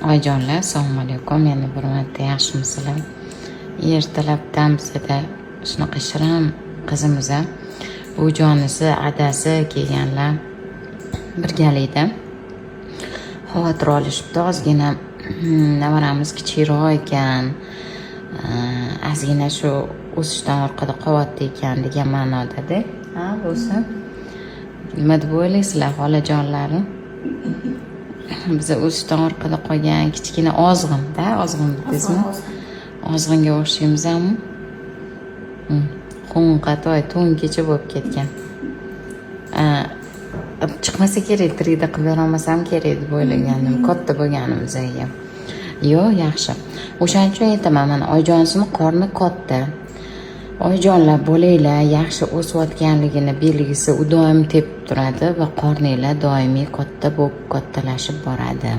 Oyijonlar, assalomu alaykum. Yana bir marta, yaxshimisizlar? Ertalabdan bizada shunaqa shirin qizimiz, buvijonisi, adasi kelganlar birgalikda. Xavotir olishibdi ozgina, nevaramiz kichikroq ekan, ozgina shu o'sishdan orqada qolyapti ekan degan ma'nodada. Ha, bo'lsa, nima deb o'ylaysizlar, xolajonlarim? Biza o'sishdan orqada qolgan kichkina ozg'inda, ozg'in dedingizmi? Ozg'inga o'xshaymizmi? Qo'ng'atoy to'nkacha bo'lib ketgan. Chiqmasa kerak, 3D qilib berolmasam kerak deb o'ylagandim katta bo'lganimizga. Yo'q, yaxshi. O'shaning uchun aytaman, mana oyijonisini qorni katta. Oyijonlar, bolanglar yaxshi o'sayotganligini belgisi u doim tepib turadi va qorninglar doimiy katta bo'lib, kattalashib boradi.